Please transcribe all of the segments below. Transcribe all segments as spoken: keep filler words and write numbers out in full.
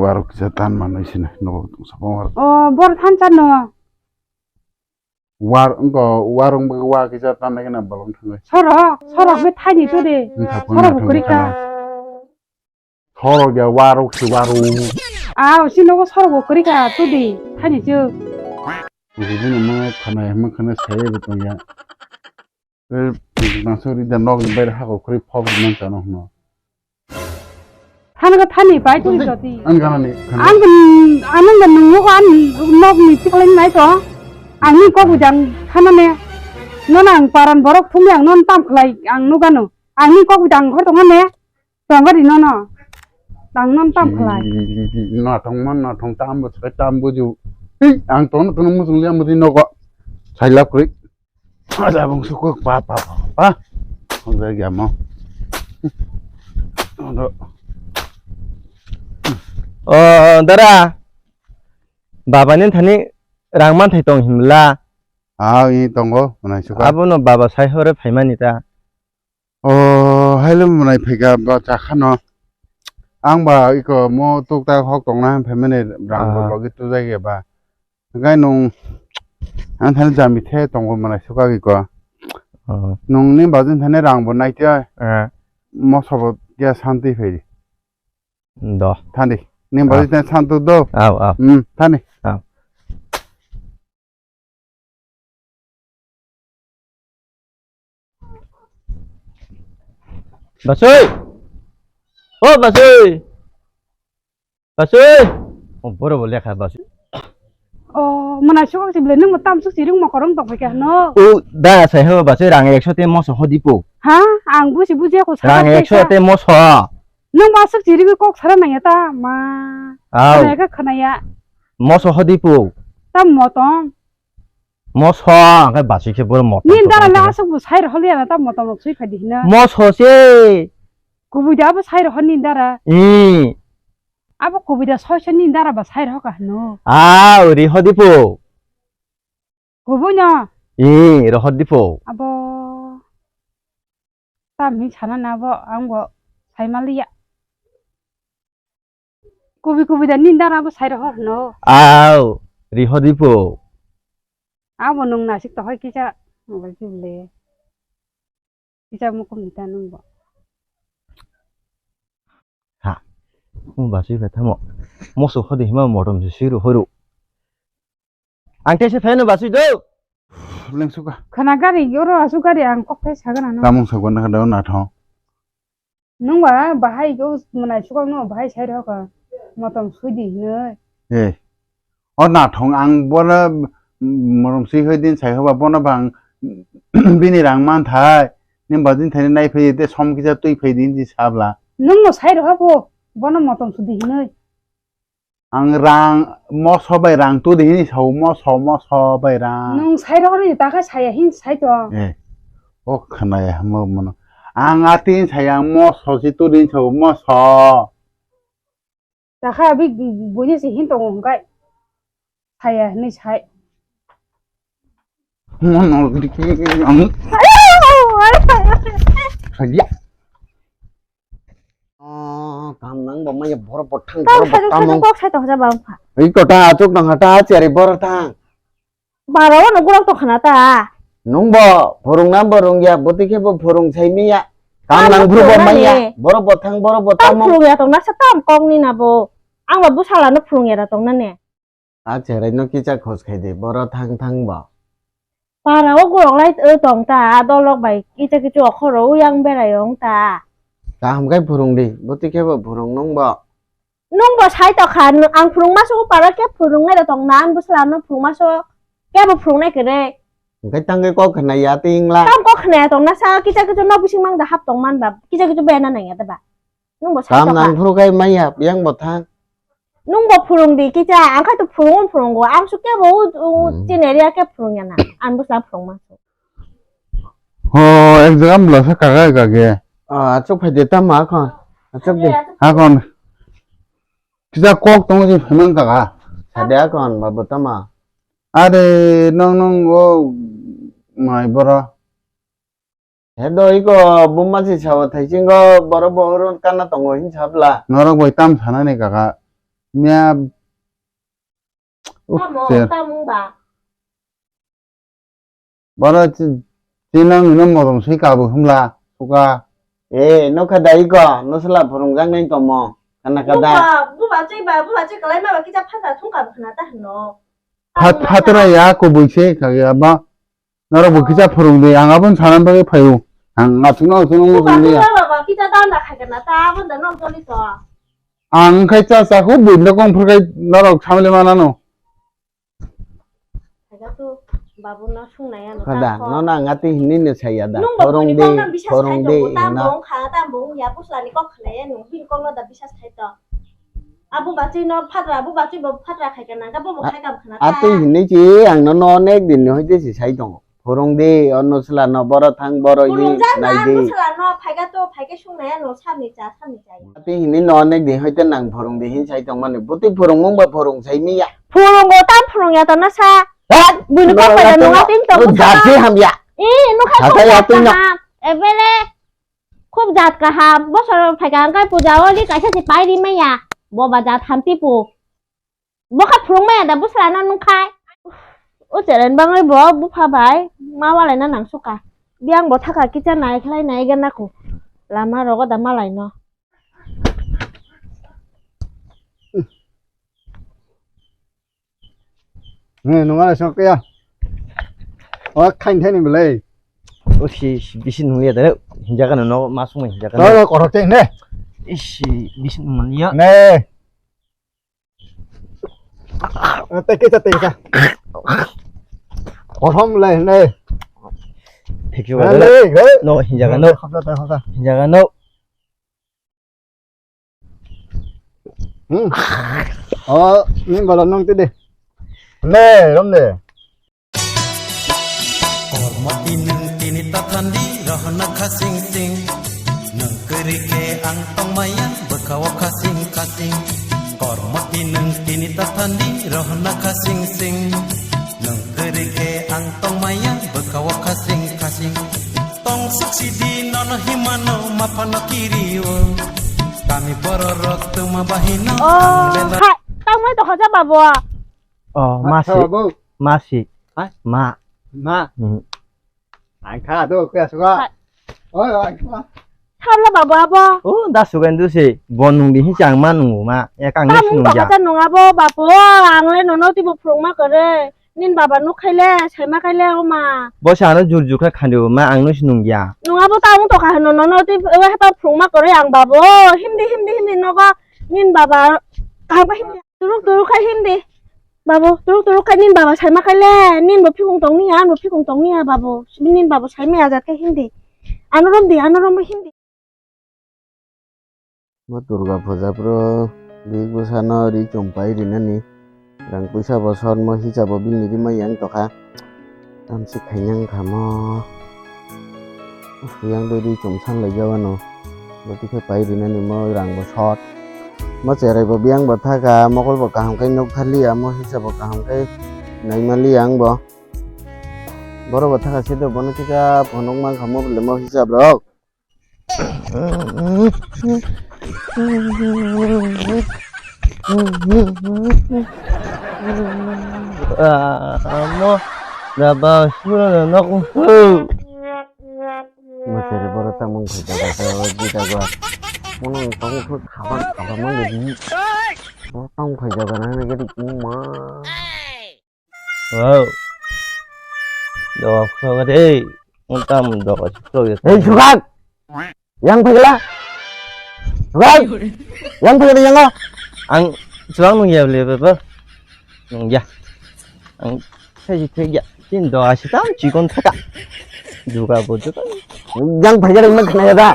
Warok kisa tan manwi sini nogo tong sabo warok. O, bor than chan no. War, wngko warok bagwi wa kisa tan nai na bolong thangwi. Soro, soro be thani to de. Wngkha phone Soro na bo thangwi kuri ka. Thana. Soro ya warok si warok. Ah, si nogo soro bo kuri ka to de. Thani chu. Bujini mo khana mo khana sai bo tong ya. Tei masa ri da nok ni baire hako khri phok man chano hno. Thani ka thani pai tuli jodi. Ang gana ni khana. Ang, ang nung nung ko an nok ni tiklai nai to. Ang ni kok bujang khana ne. Non ang paran borok thumli ang non tam khlai ang nugano. Ang ni kok bujang khor tong ne. Tong gari nono. Tang non tam khlai. Nathong man nathong tam bo sai tam bo ju. Hei, ang tong tong mo sung liam mo di nogo. Sai lap kri. Ada bung suku pa pa pa. Pa. Udah gamo. Udah. O, dara. Baba ni thani rang man thai tong himla. Ah, ini tongo, manai suka. Abo no baba sai hore phaimani ta. O, haile manai phaika ba chakhano. Ang ba iko mo tukta hok tongna phaimani rang bo Ah. logi tujai ge ba. Hingke nung ang thani jami the tongo manai suka iko. Oh. Nung ni bazin thani rang bo nai te. Ah. Moso bo ya santi phai. Do. Thani. Ni Ah. bazin thani santu do. Au, au. Hmm, thani. Au. Basui! O Basui! Basui! O boro bo lekha Basui. O, mwnai sukak si bwlai, nwng bo tam suk si rwng mokorong tong phaikha hwno. O, da sai ho Basui rang ekso te moso hodi po. Ha? Ang busi bujiya ko Rang saka ekso tesa. Te moso. Nwng ba suk si rwgwi kok sara nangya ta ma. Au. Khwnaya kha khwnaya. Moso hodi po. Tam motong. Moso, hwnkhe basi khe bo motom Nini dara le aswk bo sai rw holiya na ta motom rok sui phai di hino. Moso se. Kubui da abo sai rw hor nini dara. Ee. Abo kubui da soi soi nini dara ba sai rw ka hino. Ah, uri hodi po. Kubui no. Ee, rw hodi po. Abo. Tam hin sana na bo, ang bo sai maliya. Kubi kubi da nini dara bo sai rohor hwno. Au, riho dipo. Abo nwng nasik tohoi kisa, mobile si bwle. Kisa mukum nita nwng bo. Ha, mo basui phaithamo. Moso hodi hima motom si siru horu. Ang tei se pheno basui do. Lengsuka. Khana gari, oro asu gari ang kok thai sagan ano. Tamung sagon na khada na thong. Nung ba bahai go mwnai sukang no bahai sai rok motom sui di hinoi. Eh. O na thong ang bono motom sui hoi din sai hoba bono bang bini rang man thai. Nim ba din thani nai phai te som kisa tui phai din di sabla. Nung no sai rok bo bono motom sui di hinoi. Ang rang moso bai rang tu di hini sao moso moso bai rang. Nwng sai rok ni ta kha saya hin sai to. Eh. O khana ya mo mono. Ang atin saya moso si tu din sao moso. Ta kha abi buini si hin to ngong kai. Saya ni sai. Mono diki ang. Saya. Oh, kam nang bo maya boro bo thang Tang boro bo sajuk tamo. Sajuk kok sai tong ja bang pha. Iko ta achuk nang ta cheri boro thang. Bara wano gurang tong khana ta. Nung bo phurung nam bo rung ya boti khe bo phurung sai mi ya. Kam Tamo nang bru bo phurung maya nani. Boro bo thang boro bo Tam tamo. Phurung ya tong na sa tam kong ni na bo. Ang ba busala no phurung ya da tong na ne. A cherai no kicha khos khai di, boro thang thang bo. Para o gorok lai o tong ta, a dolok bai kicha kichu okhoro o yang berai ong ta. Kaham khai phurung di, bwtwi khe bo phurung nung bo. Nung bo sai tokha, ang phurung ma sugo para khe phurung nai da tong na, ang bwsla no phurung ma sugo, kebo phurung nai khe re. Hwnkhe tangwi kok khna ya tei wngla. Tam kok khna ya tong na sa, kicha kichu no bising mang da hap tong man ba, kicha kichu bena nang ya da ba. Nung bo sai Kam tokha. Nang phuru khai maya, yang bo thang. Nung bo phurung di, kicha, ang khai to phurung, phurung go. Ang su kebo, u, u, Hmm. Chini area ke phurung ya na. Ang bwsla phurung ma su. Ho, ek jaga mla sa kaga kage. Ah, achuk phai de tama khon. Achuk de. Ha khon. Kisa kok tong si phemang kaga. Sade khon, babu tama. Are, nong nong go, mai boro. He do iko buma si sao thaisingo boro bo oro kana tongo hin sabla. Norok bai tam sanani kaka. Nya. Uf, tamo, ser. Tamo ba. Bara ti-, tinang nino modom sai kabu himla, suka. Eh, nokha dai ko, no sala phurungjak nai tomo. Kana kada. Buba, buba chui ba, buba chui kalai ma ba kisa phatra thung kabu khna ta hino. Phat-, phatra ya ko buise kage ama. Norok bo kisa phurung di, ang abon sanan bagwi phaio. Ang aswkno aswkno wngwi tonglia. Baba, baba, kisa danda khai kana ta, abon da nok joli to. Ang khai cha cha khu buino kong phur khai norok samle manano. Khaja to, babu no sungnai ano. Kada, ta kho. Nono ang ati hinni no saya da. Nung ba phurung buini di, kong nang bisas phurung khai di, tongo, tam no. Bong kha, tam bong ya, pusla ni kok khnai ya, nung buini kong no da bisas khai to. Abo bachwi no phatra, abo bachwi bo phatra khai kana, abo bo khai kam khana ta. Atwi hinwi chi ang no, no onek din ni hoite si sai tongo. Phurung di, ono sala no boro thang boro hi phurung jak na, nai di. Ano sala no phaiga to, phaiga sung nai ano, sani cha, sani cha. Atwi hinwi no onek din hoite nang phurung di hin sai tong mani. Bwtwi phurung mung ba phurung sai miya. Phurung bo tam phurung ya to na sa. Hat! Buino kok pai da nung atwi tong. Jati ham ya. Eh, no khai tong ya twi no. Ebele. Khub jat kaham, bosor phaikha hwnkhe puja o li kaisa se pai ri maya, bo ba jat hamti pu. Bo kha phurung maya da bwsla no nung khai. O cheren bangwi bo bupha bai ma walai na nang suka. Biyang bo thaka kicha nai khlai nai gana ku. Lama rogo da malai no. Nungala sokya. O khain thani belai. O si, si, bisi nungya da. Hinjaga no, no, masuk mah hinjaga no. Toro korok ceng ne. Isi, bisi nungya. Ne. Teke sa, teke sa. Korom le ne. Thik se ba. No, hinjaga no. Khapsa ta khapsa. Hinjaga no. Hmm. Oh, ni bala nong tide. Le, rom de. Kormo tinang tini tathandi rohna khasing sing. Nang keri ke ang tong maya bwkha o khasing khasing. Kormo tinang tini tathandi rohna khasing sing. Nang keri ke ang tong maya bwkha o khasing khasing. Tong suk sidi nono himano maphano kiri o. Kami bororok tuma bahino. Oh, hai, tong mai to khaja babo. Oh, ma si. Babo. Ma si. Hai? Ma. Ma. Hmm. Ang kha do kya suka. Hai. Oi, oi, ma. Thamla babo abo. Oh, da sugan du si. Bon nung di hi chang ma nung ma. Ya kang ni sung ja. Tamo to khaja nung abo babo. Ang le nono tibo phurung ma kare. Nin baba nuk khai le, saima khai le, o ma. Bo sa ano jur jur kha khandi o ma, ang no si nung ya. Nung abo ta wng tokha hino, nono tei o hepa phurung ma kwrwi ang babo. Himdi, himdi, himdi nogo nin baba kaham khe himdi. Turuk, turuk khai himdi. Babo, turuk, turuk khai nin baba saima khai le, nin bo phikung tong niya, ang bo phikung tong niya babo. Nin babo saima ya jat khai himdi. Ano romdi, ano rombo himdi. Bo Durga puja phuru bihik bwsano ri chum pai rinani rang puisa bo sotmo hisabo bini rimai yang tokha. Tamsi khainang khamo yang doi ri chum san lai jawano. Bo tikhe pai rinani mo rang bo sot. Mo cherai bo biyang bo thaka, mokol bo kaham khe nuk thaliya, mo hisabo kaham khe naimaliya ang bo. Borok bo thaka side bono kisa phunuk mang khamo bole mo hisab rok. Amo daba suro nok. Masere boro tamung khaida khaida o bida gwa. Mono tamung khabar khabar mang de. Boro tamung khaida gana ne gadi kuma. Wow. Doga khulok de. Untam doga khulok de. Hei, Sugan! Yang phai gela? Sugan! Yang phai gela yang o? Ang chuang nung ya le baba. Nung ya. Ang sai sai ya. Tin doga si tam chikon thaka. Juga bo juga. Yang phai gela mak khna ya da?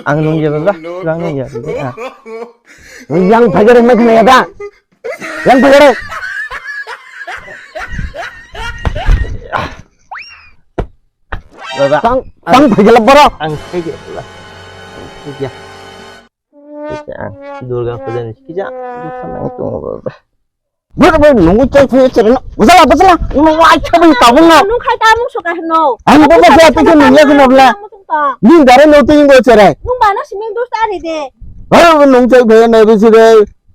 Ang nung ya baba. Chuang nung ya baba. Yang phai gela mak khna ya da? Yang phai gela. Baba, tang, ang tang phai gela borok. Ang phai gela. Ang phai gela. Kisa ang Durga puja ni kisa. Bukan ang tunggu baba. Bor bor nunggu cai phai cai no. Bujala bujala. Nunggu ai cai phai tabung no. Nung khai tabung suka no. Ang baba baba phai tabung no ya no bla. Ni dare no tu ingo cere. Nung bana siming dos tari de. Bor bor nung cai phai na bisi de.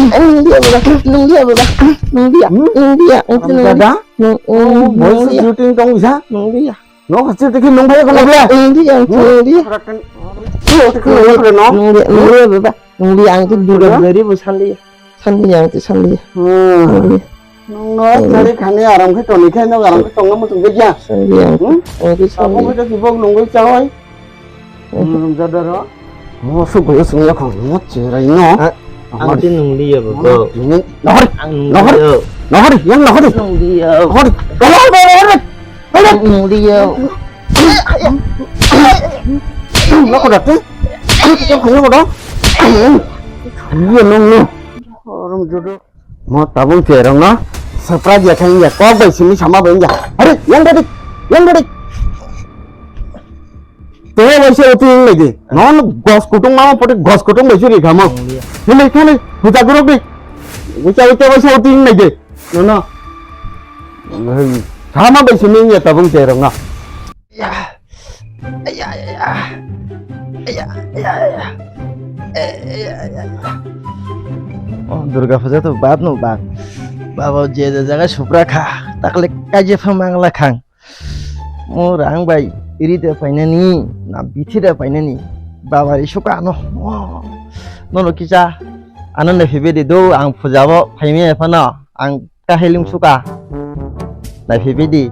Nunglia. Nunglia baba. Nunglia baba. Nunglia. Hmm? Nunglia. Nunglia. Dada? Nung-, nung-, Boy nunglia. Shooting tong bisa? Nunglia. No, kasi tiki nung bhai ko nunglia. Nunglia. Hmm? Nunglia. Nunglia. Nunglia baba. Nunglia ang tu Durga Durga. Bujari bo sanlia. Sanlia ang tu sanlia. Hmm. Nunglia. Nung no chari khani aram khe toni khe no aram khe tongna muchung khe ya. Sandia. Hmm? Ang khe sandia. Tabuk khe sibok nungwi chawai. Hmm, jadaro. Mo su goyo sungya khong mo cherai no. Ang khe nunglia bo. Nini nohori. Ang nunglia. Nohori. Nohori, yang nohori. Nunglia. Nohori. Nohori, nohori. Ang nunglia. Nokho da tu. Nokho da. Iya nung no. Aram jodo. Mo tabung cherong no surprise ya khain ya kok bai simi sama bai ya. Are yang tadi, yang tadi. Te bai se uti ing lagi. Non gos kutung mama poti gos kutung bai suri kamo. Nunglia. Nini kani buta guruk di. Buta buta bai se uti ing lagi. No no. Sama bai simi ya tabung cherong no. Ya. Aya, aya, aya. Aya, aya, aya. Eh, aya, aya, aya. Oh, Durga Puja to bad no bad. Baba je je jaga supra kha, takle kaje pha mangla khang. Mo rang bai iri de painani, na bithi de painani. Baba ri suka no. Oh. Nono kisa ano na phibe de do ang puja bo phaime phano ang kahilung suka. Na phibe di.